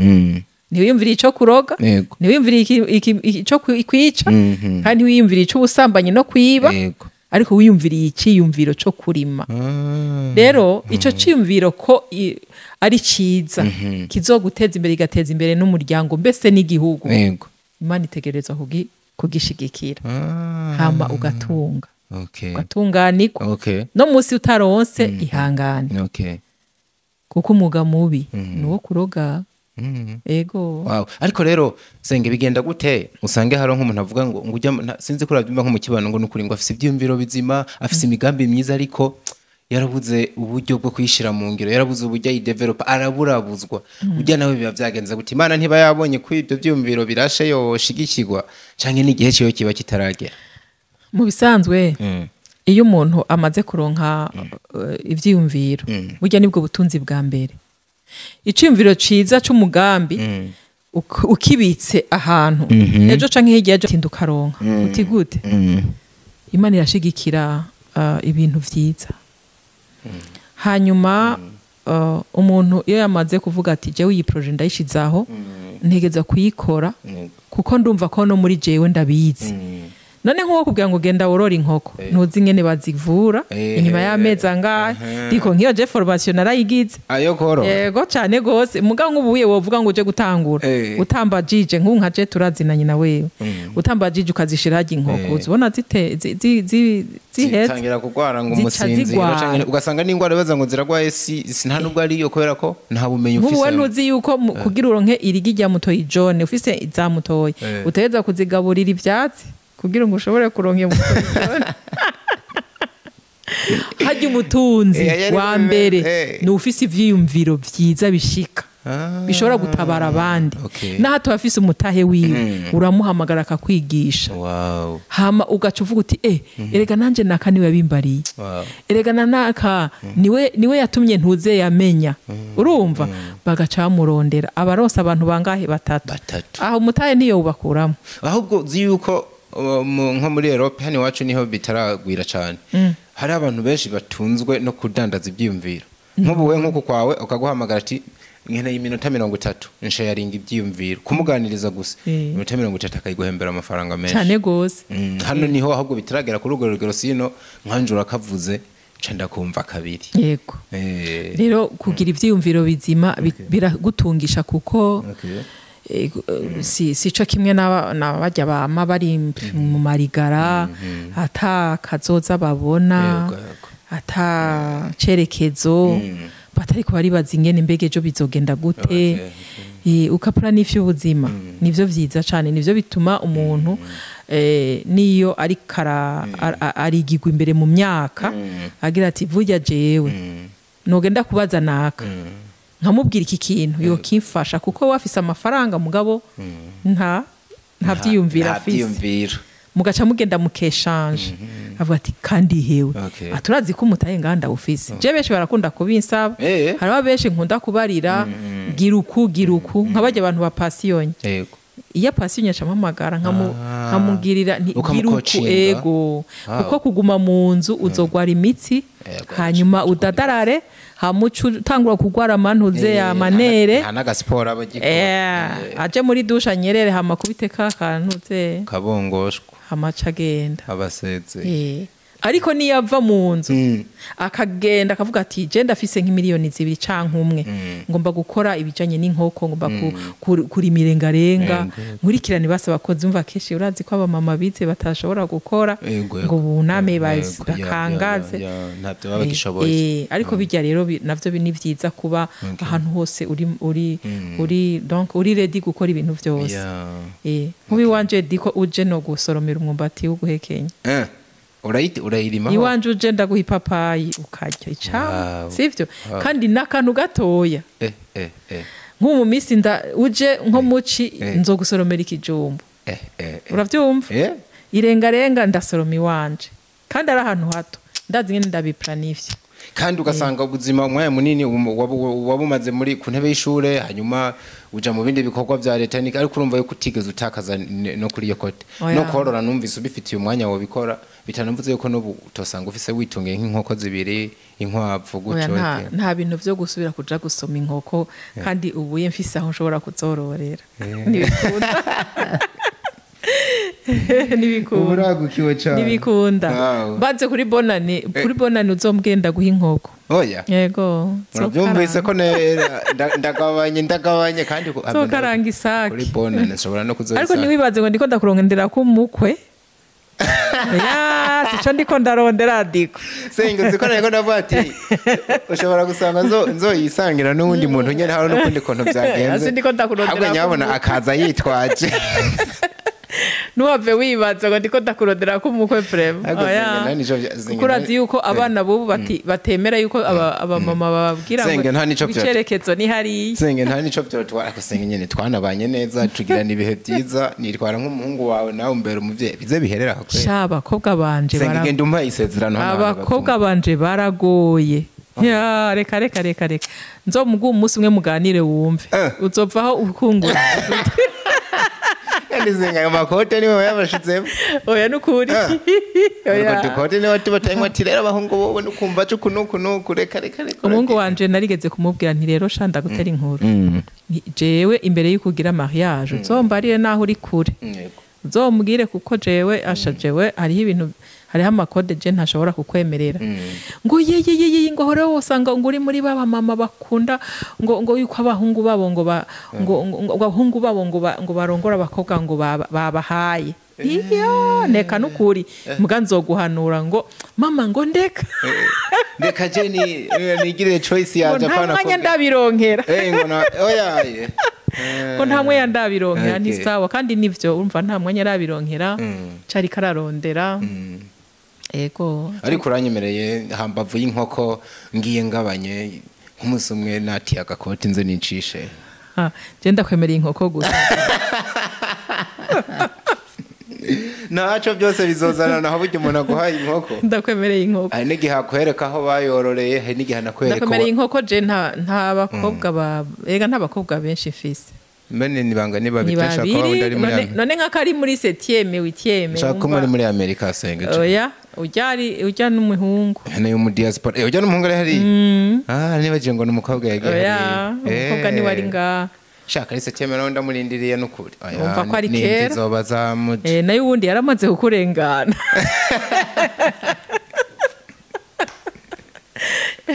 ntiwiyumvira ico kuroga, ntiwiyumvira ico kwica, kandi ntiwiyumvira ic'ubusambanyi no kwiba, ariko wiyumviriye iciyumviro co kurima. Rero ico ciyumviro ko ari ciza kizoguteza imbere, igateza imbere n'umuryango mbese n'igihugu, Imana itegerezwa kugishigikira, hama ugatunga, ugatunganirwa. No munsi utaronse ihangane, kuko umwuga mubi ni uwo kuroga. Ego. Wow. Ariko rero senge bigenda gute usange haro nk'umuntu avuga ngo ujya sinzi ko urabyumva nko mu kibano ngo nukuri ngo afise ibyumviro bizima, afise imigambi myiza, ariko yarabuze uburyo bwo kwishira mu ngiro, yarabuze uburyo ayidevelopa, araburabuzwa. Ujya nawe biba byagenze gute? Imana ntiba yabonye ko ibyo byumviro birashe yoshigikirwa, canke n'igihe ciwe kiba kitaragera? Mu bisanzwe iyo umuntu amaze kuronka ivyiyumviro, burya nibwo butunzi bwa mbere. Iciyumviro ciza c'umugambi ukibitse ahantu, ejo canke hirya ejo tinda ukaronka. Uti gute? Imana irashigikira ibintu vyiza. Hanyuma umuntu iyo yamaze kuvuga ati jewe iyi projet ndayishizaho, ntegeza kuyikora kuko ndumva ko no muri jewe ndabizi. None nkuwo kubwira ngo genda worora inkoko, ntuzi ingene bazivura inyuma y'amezi angahe. Ndiko nkiyo je formation narayigize ayo koro. Yego cane gose. Muga nk'ubuye wovuga ngo uje gutangura, utambajije nk'ubu nka je turazinanye na wewe, utambajije ukazishira harya inkoko, uzibona zite ziheze, zitangira kugwara ngo umusinziro, canke ugasanga n'ingwara baza ngo ziragwaye, si nta nubwo ariyo, kubera ko nta bumenyi ufise. Nk'ubu ntuzi yuko kugira uronke irigi rya mutoyi jaune ufise za mutoyi, utegeza kuzigaburira ivyatsi kugira ngo ushobore kuronka iyo mutoyi. Harya umutunzi wa mbere ni ufise ivyiyumviro vyiza bishika, bishobora gutabara abandi. Naho tuba afise umutahe wiwe, uramuhamagara akakwigisha. Hama ugaca uvuga uti erega nanje naka niwe yabimbariye, erega na naka niwe yatumye ntuze yamenya. Urumva bagaca bamurondera. Abaronse abantu bangahe? Batatu. Aho umutahe niyo ubakuramo. Ahubwo uzi yuko nko muri Europe hano iwacu niho bitaragwira cyane, hari abantu benshi batunzwe no kudandaza ibyiyumviro. Nk'ubu we nk'uku kwawe ukaguhamagara ati nkeneye iminota 30 nsharinga ibyiyumviro, kumuganiriza gusa iminota 30 akayiguhembera amafaranga menshi cyane gose. Hano niho ahubwo bitaragera kuri urwo rugero, sino nkanjura kavuze nca ndakumva kabiri. Yego. Rero kugira ivyiyumviro bizima biragutungisha, kuko si co kimwe n'abajya bama bari mu marigara, ata kazoza babona, ata cerekezo, batariko baribaza ingene mbege ejo bizogenda gute. Ukapura n'ivyo ubuzima nivyo vyiza cane, nivyo bituma umuntu niyo ariko arigirwa imbere mu myaka agira ati burya jewe nogenda kubaza naka nkamubwira iki kintu yokimfasha, kuko wafise amafaranga mugabo nta vyiyumvira afise. Mugaca mugenda mukeshanje, avuga ati kandi hewe aturazi ko umutahe nganda ufise. Je benshi barakunda kubinsaba, hari benshi nkunda kubarira giruku giruku nkabajya abantu ba passion. Iyo passion yacampamagara nkamugirira giruku ego, kuko kuguma mu nzu uzogwara imitsi, hanyuma udadarare, hamucu utangura kugwara amantuze ya manere, nta n'agasiporo abagikora, aje muri dusha nyerere hama kubiteka akantuze kabongoshwa hamaca agenda abaseze. Ariko niyo ava mu nzu akagenda akavuga ati je ndafise nk'imiliyoni 2 canke 1, ngomba gukora ibijanye n'inkoko, ngomba kurima irengarenga, nkurikirane base abakozi. Umva kenshi urazi ko abamama bize batashobora gukora ngo buname bakangaze, ntavyo baba bagishoboye. Ariko bijya rero navyo ni vyiza kuba ahantu hose uri uri donc uri ready gukora ibintu vyose. Nkubi wanje diko uje no gusoromera umwumbati wo guhekenya. Urayirima iwanje uje ndaguha ipapayi ukarya icamwa, sivyo? Kandi n'akantu gatoya. Nk'ubu mu minsi nda uje nko muci nzogusoromera ikijumbu. Uravyumva? Irengarenga ndasoroma iwanje, kandi ari ahantu hato, ndazi ngene ndabiplanifye. Kandi ugasanga ubuzima umwanya munini wabumaze muri ku ntebe y'ishure, hanyuma uja mu bindi bikorwa vya leta, ariko urumva yuko utigeze utakaza no kuri iyo côté. Oya. No korora numvise ubifitiye umwanya wobikora, bitanavuze yuko n'ubu utosanga ufise witungiye nk'inkoko zibiri, inkwavu, Oya, gutyo. Nta bintu vyo gusubira kuja gusoma inkoko kandi ubuye mfise aho nshobora kuzororera. Ntibikunda, ntibikunda. Uragukiwe cane. Ntibikunda. Wow. Baze kuri bonane, kuri bonane uzombwenda guha inkoko. Oya. Yego. Murabyumvise ko ndagabanye, ndagabanye kandi Nzokaranga isake. Kuri bonane nshobora no kuzoyisanga. Ariko ntiwibaze ngo ndiko ndakurondera ko umukwe ya sico ndiko ndarondera, Diko. Senga, uziko nariko ndavuga ati ushobora gusanga nzoyisangira n'uwundi muntu nyene, hari n'ukundi kuntu byagenze. Asi ndiko ndakurondera Ahubwo nyabona k'umukwe. akaza yitwaje. Ntuhave wibaza ngo ndiko ndakurondera ko umukwe, vraiment. Ariko Oya. Senga, nta nico Senga, Kuko urazi yuko abana bubu batemera yuko abamama bababwira ngo Senga, nta nico icerekezo ni hariya. Senga, nta nico vyotwara, ariko Senga nyene twanabanye neza, tugirana ibihe byiza, nitwara nk'umuhungu wawe, nawe umbera umuvyeyi, bize biherera aho kweli. Sha, abakobwa banje Senga, genda umpa isezerano hano abantu abakobwa babyumva. banje baragoye. Ya, reka, reka, reka, reka, nzomuguha umunsi umwe muganire wumve. Uzovaho ukungura. Kandi Senga, ayo makote niwe wayabashizemo. Oya, nukuri. Urwo Oya. dukote niwe tuba turimo ati rero abahungu bobo nukumva cuku nuku nuku, reka, reka, reka. Umuhungu wanje narigeze kumubwira nti rero sha, ndagutera inkuru. Jewe imbere y'uko ugira mariage uzombarire naho uri kure. Uzombwire, kuko jewe asha, jewe hariho ibintu, hariho ama codes je ntashobora kukwemerera. Ngo ye ye ye ye, ngo hore wosanga ngo uri muri baba mama bakunda ngo yuko abahungu babo ngo ba ngo ngo ngo abahungu babo ngo barongora abakobwa ngo babahaye. Iyo neka nukuri mbwa nzoguhanura. Ngo mama, ngo ndeka. Ndeka je ni nigire choice Ngo yanje nta apana mwanya ndabironkera. Ngo na oya ye. Ngo nta mwanya ndabironkera. Ni sawa, kandi nivyo, urumva nta mwanya arabironkera, cari kararondera. Ego. Ariko uranyemereye, hambavu y'inkoko ngiye ngabanye nk'umunsi umwe natiye agakoti nze nicishe. Ah, je ndakwemereye inkoko gusa. Ntaco, byose bizozana naho burya umuntu aguhaye inkoko. Ndakwemereye inkoko. Hari n'igihe akwereka aho bayororeye, hari n'igihe anakwereka Ndakwemereye inkoko. Je nta bakobwa ba ega, nta bakobwa benshi mfise. Mbene nibanga niba Ni bitashaka kuba babiri. wundi ari muri None nk'akari muri septième, huitième. Nshaka ko muri Amerika, senga. Oya, ujya ari ujya n'umuhungu. Hano yo mu diaspora, ujya n'umuhungu ari hariya. Ah, nibagiye ngo n'umukobwa yagiye Oya. hariya. Umukobwa niwe ari ngaha. Shaka ari septième nawe ndamurindiriye n'ukuri. Oya, Wumva ko ari n'imvi kera. zoba zamuje. Nayo ubundi yaramaze kukurengana,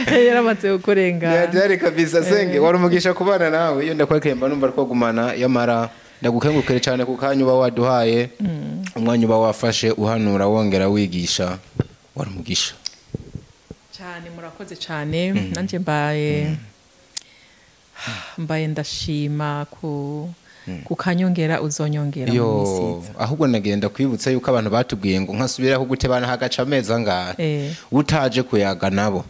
yaramaze kukurengana. Byari kabisa. Senge, wari umugisha kubana nawe. Iyo ndakwekeye mba numva twagumana, yamara ndagukengurukire cyane ku kanya uba waduhaye, umwanya uba wafashe uhanura wongera wigisha, wari umugisha. Cyane, murakoze cyane. Nanjye mbaye ndashima ku kanyongera uzonyongera mu Yo minsi iza. Ahubwo nagenda kwibutsa yuko abantu batubwiye ngo nkasubiraho gutebana hagaca amezi angahe utaje kuyaga nabo,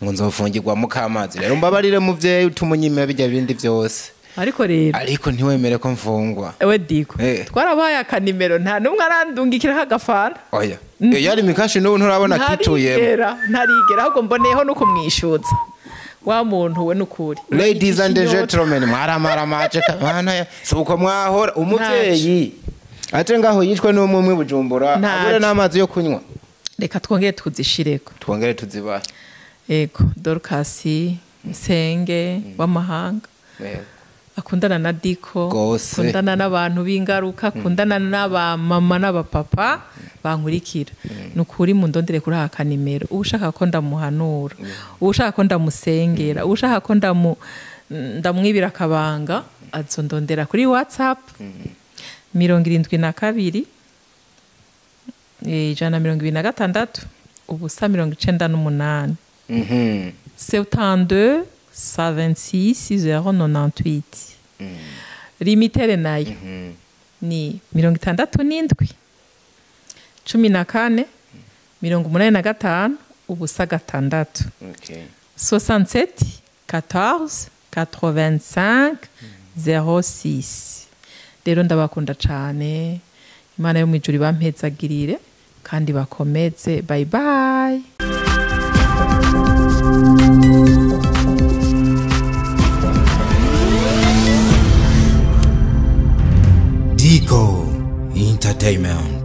ngo nzofungirwa mukamazi. Rero mbabarire muvyeyi, utuma unyima bijya bindi byose. Ariko rero Ariko ntiwemere ko mfungwa. Ewe Diko, twarabaye akanimero, nta n'umwe arandungikiraho agafana. Oya. Yari mikashi n'ubu nturabona kituyemo. Ntarigera, ntarigera. Ahubwo mboneyeho no kumwishyuza wa muntu we n'ukuri. Ladies and gentlemen, mwaramaramaje kabana si uko mwahora umuvyeyi ate ngaho yicwe n'umwe umwe Bujumbura Ntaco. abure n'amazi yo kunywa. Reka twongere tuzishireko. Twongere tuzibahe. Ego, Dorcas Nsenge w'amahanga akundana na Diko, Gose. akundana n'abantu b'ingaruka, akundana n'abamama n'abapapa bankurikira, ni ukuri mundondere kuri aka kanimero. Ushaka ko ndamuhanura, ushaka ko ndamusengera, ushaka ko ndamwibira akabanga, azondondera kuri WhatsApp 72 126 0 98. 72 126 098. Lumitel nayo ni 67 14 85 0 6. 67 14 85 06. Rero ndabakunda cane, Imana yo mw'ijuru ibampezagirire kandi bakomeze. Bye bye. Entertainment.